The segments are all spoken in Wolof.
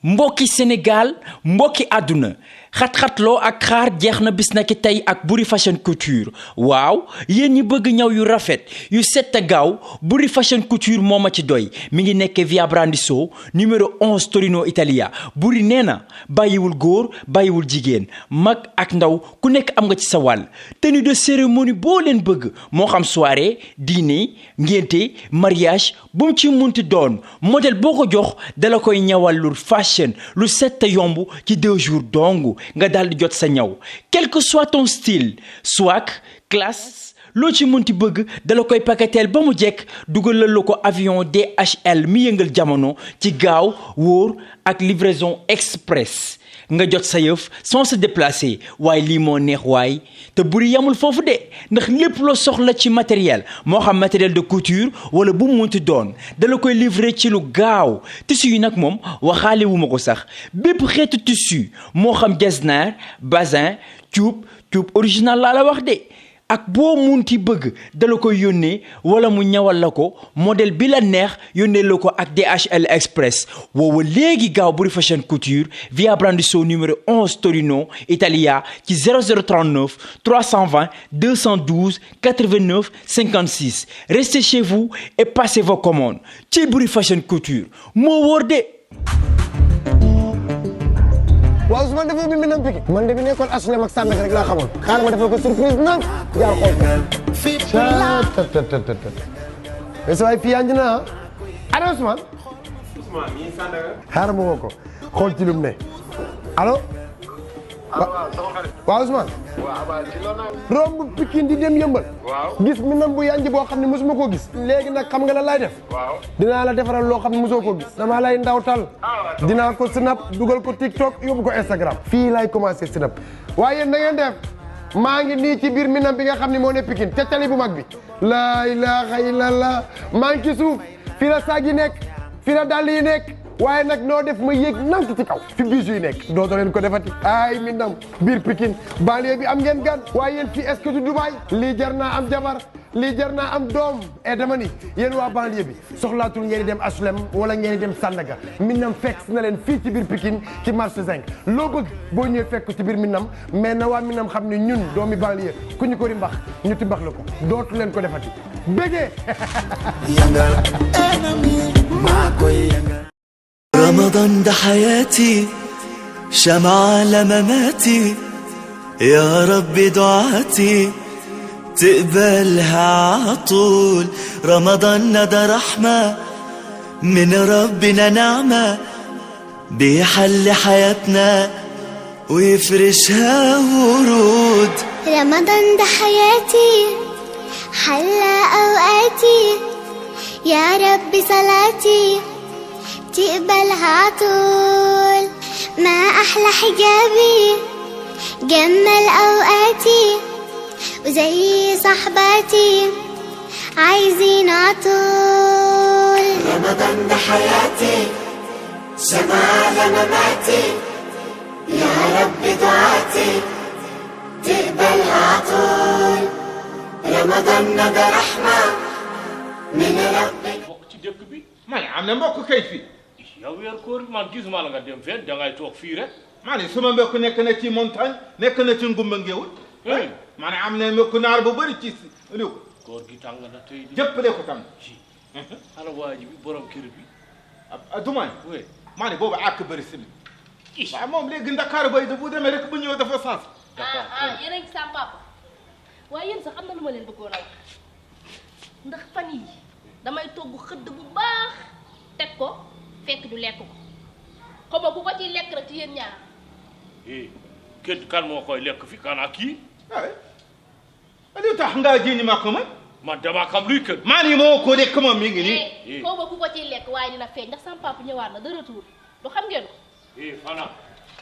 mbokki Sénégal mbokki àdduna xat-xatloo ak xaar jeex na bis na ki tey ak Boury Fashion Couture waaw yéen ñi bëgg ñaw yu rafet yu set a gaaw Boury Fashion Couture moo ma ci doy mi ngi nekk via Brandisson numéro 11 Torino Italia Boury nee na bàyyiwul góor bàyyiwul jigéen mag ak ndaw ku nekk am nga ci sa wàll tenue de cérémonie boo leen bëgg moo xam soirée dîner ngénte mariage bu mu ci munti doon modèle boo ko jox dala koy ñawal lu fashion lu set te yomb ci 2 jours dong nga daal di jot sa ñaw quel que soit ton style swag classe loo ci mënti bëgg dala koy paketeel ba mu jekk dugalal la ko avion DHL mi yëngal jamono ci gaaw wóor ak livraison express nga jot sa yëf sans se déplacer waaye lii moo neex waay te Boury yamul foofu de ndax lépp loo soxla ci matériel moo xam matériel de couture wala bu mu munti doon dala koy livrer ci lu gaaw tissu yi nag moom waxaale wu ma ko sax bépp xeetu tissu moo xam getzner bazin cuub original laa la wax de ak boo munti bëgg dala koy yónnee wala mu ñawal la ko modèle bi la neex yónnee la ko ak DHL Express woowa léegi gaaw Boury Fashion Couture via Brandisson numéro 11 Torino Italia ci 0039 320 212 89 56 restez chez vous et passez vos commandes ci Boury Fashion Couture moo wóor de. waaw Ousmane dafa bi Minam Pikine man de bi nekkoon HLM ak Sandaga rek laa xamoon xaaral ma defal ko surprise nag jaar xool mais sa waay fii yaa ngi na ana Ousmane mii Sandaga xaaral ma woo ko xool ci lu mu ne allo waaw Ousmane romb Pikine di dem yëmbal gis Minam bu yanj boo xam ne mosuma koo gis léegi nag xam nga la lay def dinaa la defaral loo xam ne mosoo koo gis dama lay ndawtal dinaa ko snap dugal ko TikTok yóbbu ko Instagram fii lay commencé snap waaye na ngeen def maa ngi nii ci biir Minam bi nga xam ne moo ne Pikine te tali bu mag bi laa ilaaha illallah maa ngi ci suuf fii la saag yi nekk fii la dàll yi nekk waaye nag noo def ma yéeg nank ci kaw fi bijoux yi nekk dootoo leen ko defati ay Minam biir Pikine banlieue bi am ngeen gan waaye yéen fii est-ce que du Dubaï lii jar naa am jabar lii jar naa am doom et dama ni yéen waa banlieue bi soxlaatul ngeen di dem HLM wala ngeen di dem Sandaga Minam fekk na leen fii ci biir Pikine ci marché 5 loo bëgg boo ñëwee fekk ci biir Minam mais na waa Minam xam ne ñun doomi banlieue ku ñu ko ri mbax ñu ti mbax la ko dootu leen ko defati bégee رمضان ده حياتي شمعة لمماتي يا رب دعاتي تقبلها عطول رمضان ده رحمة من ربنا نعمة بيحل حياتنا ويفرشها ورود رمضان ده حياتي حلى أوقاتي يا رب صلاتي تقبلها عطول ما أحلى حجابي جمل أوقاتي وزي صحباتي عايزين عطول رمضان ده حياتي شمعة لمماتي يا رب دعاتي تقبلها عطول رمضان ده رحمة من ربي man am na mbokk kay fii yow weer koor man gisuma la nga dem fenn dangay toog fii rek maa ne sama mbokk nekk na ci montagne nekk na ci ngumba ngéewul maa ne am na mbokk naar bu bëri ci réew koor gi tàng na tey jëppale ko tam ana waa ji bi borom kër bi dumaay maa ne boobu àkk bëri simi waaw moom léegi Ndakaaru bay da bu demee rek bu ñëw dafa sens yéen a ngi sam papa waaye yéen sax am na lu ma leen bëggoon a wax ndax fan yi damay togg xëdd bu baax teg ko fekk du lekk ko xaw ma ku ko ciy lekk rek ci yéen ñaar kenn kan moo koy lekk fi kana kii lu tax ngaa jéeni ma ko man dama xam luy kën maa ni moo ko lekk moom mi ngi nii xaw ma ku ko ciy lekk waaye dina feeñ ndax sama papa ñëwaat na de retour du xam ngeen ko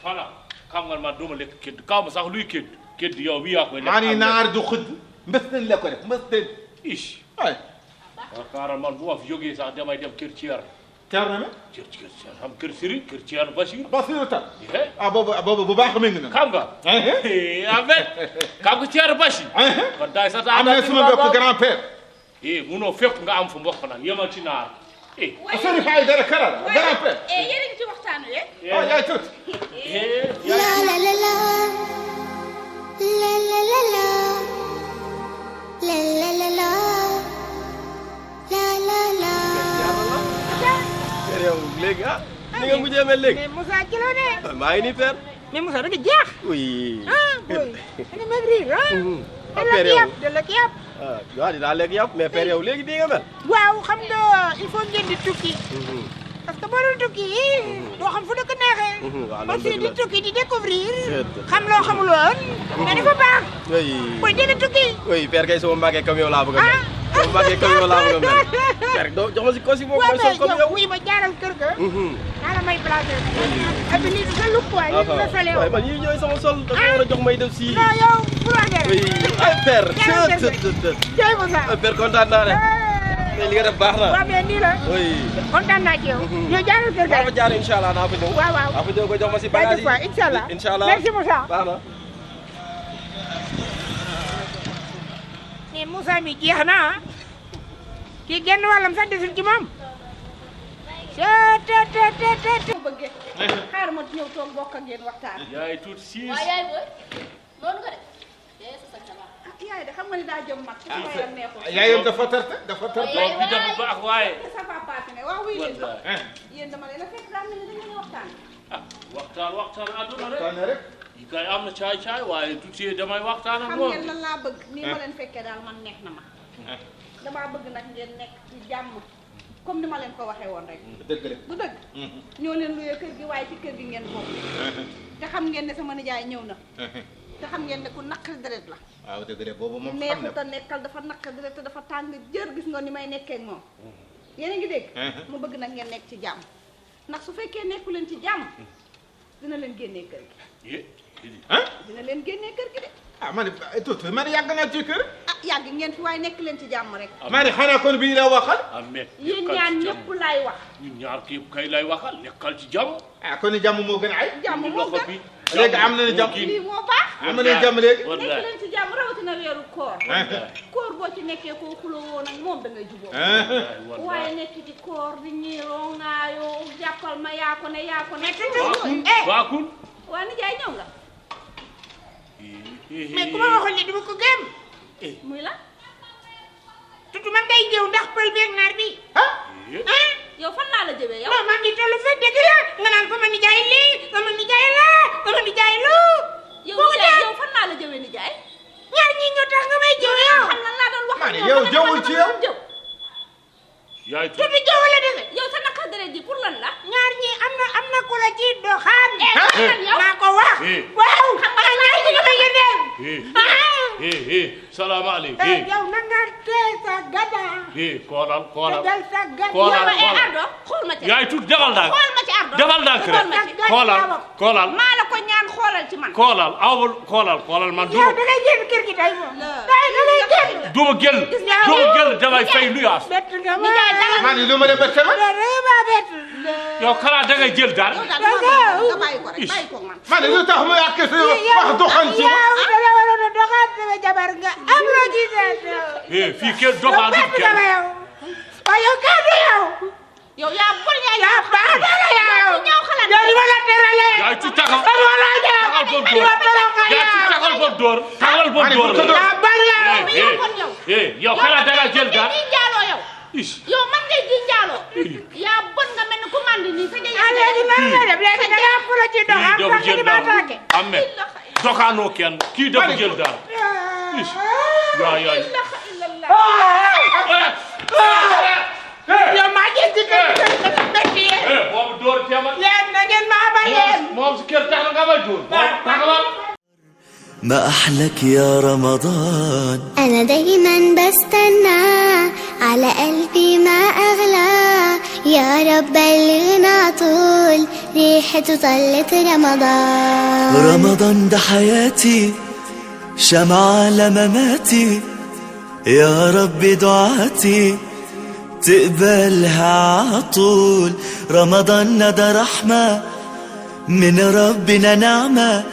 fana xam nga man duma lekk kedd kaw ma sax luy kedd yow mi yaa koy lekk maa ni naar du xëdd mbës nañ la ko def mbës nañ waaw kaaral man bu ma fi jógee sax damay dem kër Thier. Thier na ma. kër xam kër Serigne kër Thier Bachir. Bachir tam. boobu bu baax mi ngi na. xam nga. Ahmed. xam nga Thier Bachir. kon daay sa am na suma mbokk grand père. munoo fépp nga am fu mbokk nag yemal ci naar. affaire fay dara karal dara pe yéen a ngi ci waxtaan wi oh yaay tuuti La la la la la la la la la la la la la la la. père yow léegi ni nga mujjee mel léegi. mais Moussa ci la ne. maa ngi nii père. mais Moussa da nga jeex. oui. boy da nga maigrir père yow de la yàpp. waaw dinaa lekk yàpp mais père yow léegi di nga mel. waaw xam nga il faut ngeen di tukki. parce que boo doon tukki doo xam fu dëkk neexee. waaw aussi di tukki di découvrir. xam loo xamuloon. mais dafa baax. oui. booy dégg tukki. oui père kay sama màggee comme yow laa bëgg a mel. sama màggee comme yow laa bëgg a mel. père doo jox ma si kosi boobu mooy sol comme yow. wuy ma jaaral kër ga. naa la may placé. et puis lii du sa look quoi lii du sa soleil. waaye man yii ñooy sama sol da nga war a jox may def si. non yow bu wax dëgg. oui ay père. jërëjëf Moussa. père kontaan naa de. mais li nga def baax na. waaw mais nii la. oui. kontaan naa ci yow. ñoo jaaral kër ga. naa fa jaar incha allah naa fa ñëw. waaw waaw naa fa ñëw ba jox ma si bagage yi. incha allah incha allah merci Moussa. baax na. mais Moussa mi jeex na kii genn wàllam sax desul ci moom. te bëggee. xaaral ma ñëw toog bokk ak yéen waxtaan. yaay tuuti siis. waaw yaay booy noonu nga def yaay sa sax sama yaay de xam nga ni daa jëm mag. su ma yor neexul. yaayam dafa tarte dafa tarte doom bi dafa baax waaye. sa papa fi ne waaw wuy leen ko. yéen dama leen a fekk daa mel ni dañu waxtaan. waxtaan àdduna rek. tane rek yi kay am na caay waaye tuuti damay waxtaan ak xam moom. ngeen lan laa bëgg nii ma leen fekkee daal man neex na ma. damaa bëgg nag ngeen nekk ci jàmm comme ni ma leen ko waxee woon rek. dëgg la du dëgg. ñoo leen luyee kër gi waaye ci kër gi ngeen bokk. te xam ngeen ne sama nijaay ñëw na. te xam ngeen ne ku naqari deret la. waaw dëgg la boobu moom xam na neexut a nekkal dafa naqari deret te dafa tàng jër gis nga ni may nekkee ak moom. yéen a ngi dégg. mu bëgg nag ngeen nekk ci jàmm ndax su fekkee nekku leen ci jàmm dina leen génnee kër gi. dina leen génnee kër gi de. man tuuti man yàgg naa ci kër. yàgg ngeen fi waaye nekk leen ci jàmm rek. maa ne xanaa kon bii la waxal. mais yéen ñaan ñëpp laay wax. ñun ñaar kii kay lay waxal nekkal ci jàmm. kon jàmm moo gën a ay. jàmm moo loxo gën bi. léegi am nañu jàmm lii moo baax. am nañu jàmm léegi. nekk leen ci jàmm rawatina weeru koor. koor boo ci nekkee koo xuloo woon ak moom da ngay jubóo. waaye nekk ci koor di ñiiroo ngaayoo jàppal ma yaa ko ne yaa ko ne. waakul. waa nijaay ñëw nga. mais ku ma waxoon ni duma ko gëm. muy la. tutu man day jëw ndax pël beeg naar bi. yow fan laa la jëwee yow. non man di tollu fa dëgg la nga naan sama nijaay lii sama nijaay laa sama nijaay lu. yow fan laa la jëwee nijaay. ñaar ñii ñoo tax nga may jëw yow. xam lan laa doon wax ak yow jëwul ci yow. yaay tutu jëw la dese. yow sa naqar deret ji pour lan la. ñaar ñii am na ku la ci doxaan. yow maa ko wax. waaw xam nga ñaar ñi nga may yëndeel. salaamaaleykum. yow na nga tee sa gada. koolal dal sa gada. koolal Ardo xool ma ci. yaay tuuti defal ndànk. xool ma ci Ardo. defal ndànk rek. koolal maa la ko ñaan xoolal ci man. koolal man yow da ngay génn kër gi tey moom. da ngay génn. duma génn damay fay luyaas. bett nga ma. maa ne lu ma def sama. yow xanaa da ngay jël daal. nga bàyyi ko rek bàyyi ko man. maa ne lu tax mu yàq sa wax doxan ci ma. yow da nga waroon a doxaan sama jabar nga am loo gisee. fii kenn doxaan du kenn. waaye yow kaddu yow. yow yaa bon yaa baax dara yow. ñaaw xalaat yow di ma la teralee. yaay ci taxaw. taxal bon dóor. yaay ci taxal bon dóor. taxal bon dóor la. yaa bari yow. yow xanaa da nga jël daal. yow man ngay di njaaloo. yaa bon nga mel ni ku mandi nii sa léegi nan nga def léegi da ngaa fula ci doxaan kii dafa jël daal doxaanoo kenn kii dafa jël daal. yaay. yow maa ngi ci kër gi boobu dóor teemal. leen na ngeen maa ba leen. moom si kër tax na nga may dóor. taxawal. ما أحلك يا رمضان. أنا دايما بستنى على قلبي ما أغلى يا رب بلغنا طول ريحته طلت رمضان. رمضان ده حياتي شمعة لمماتي يا رب دعاتي تقبلها عطول. رمضان ده رحمة من ربنا نعمة